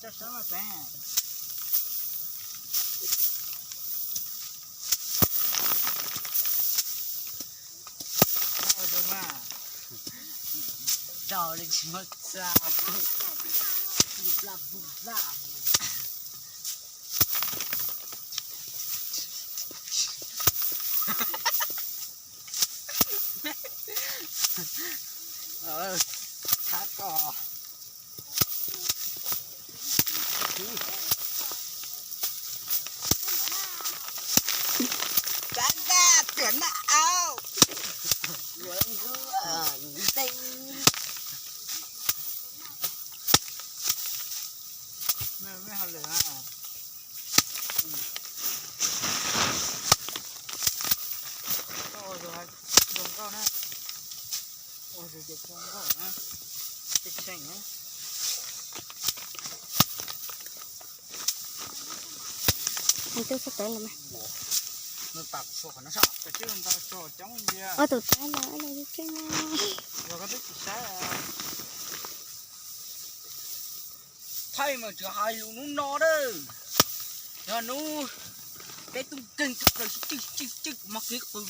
Coj sab mas tseeb. Ua zoo mas. Dog li tsis muaj txaj. Bla bla. Thab ko. Cov ntaj tuam noj au. Yuav nkuj ntej. Mej ho lwm na. Koj ua zoo nkauj na. Ua zoo nkauj na. Tseem tseem na. Tus tub sab tawv los mas. Ua tus tawv los los tseem na. Thaij mas tsis hais lus hnub no dab. Yog hnub peb tub nkeeg tub plaws sib cwj sib cwj kuv mas kev qw.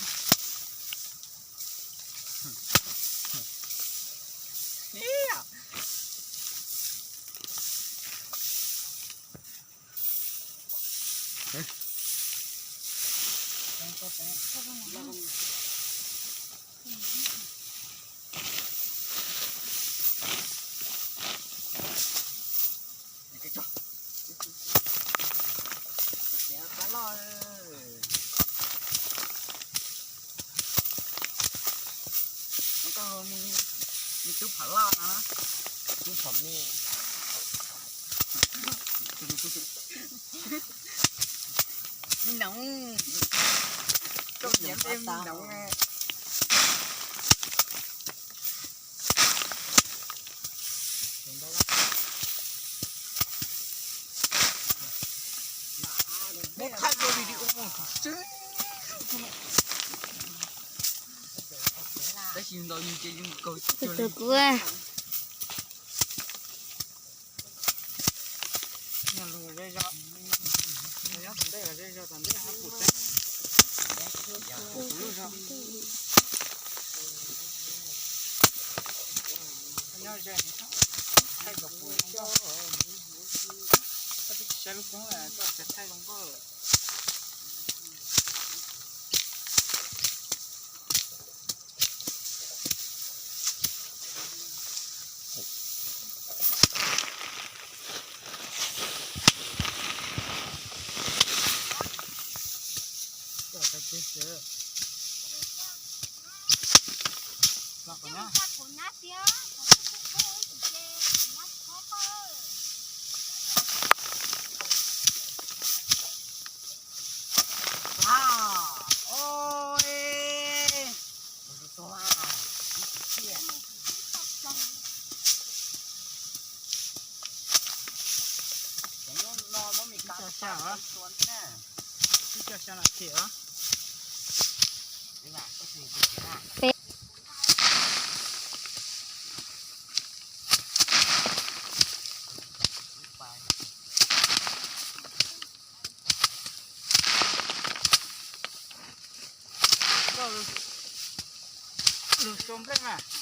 Tub phom loj no, tub phom me. Me noov, koj nyiam me noov. Muab thaij ua video mus xwb. Tab sis ntaus yus ces yus kaug. Tus kuv. Nyob tom ntej los ze zog, tom ntej hab pum teb. Pum lub zog. Nyob ze, thaij kom pum zoo nkauj. Koj twb tsis saib lub koob lawm, koj tseem thaij zoo nkauj. Ib co xya los them os. Lug sau nplej mas.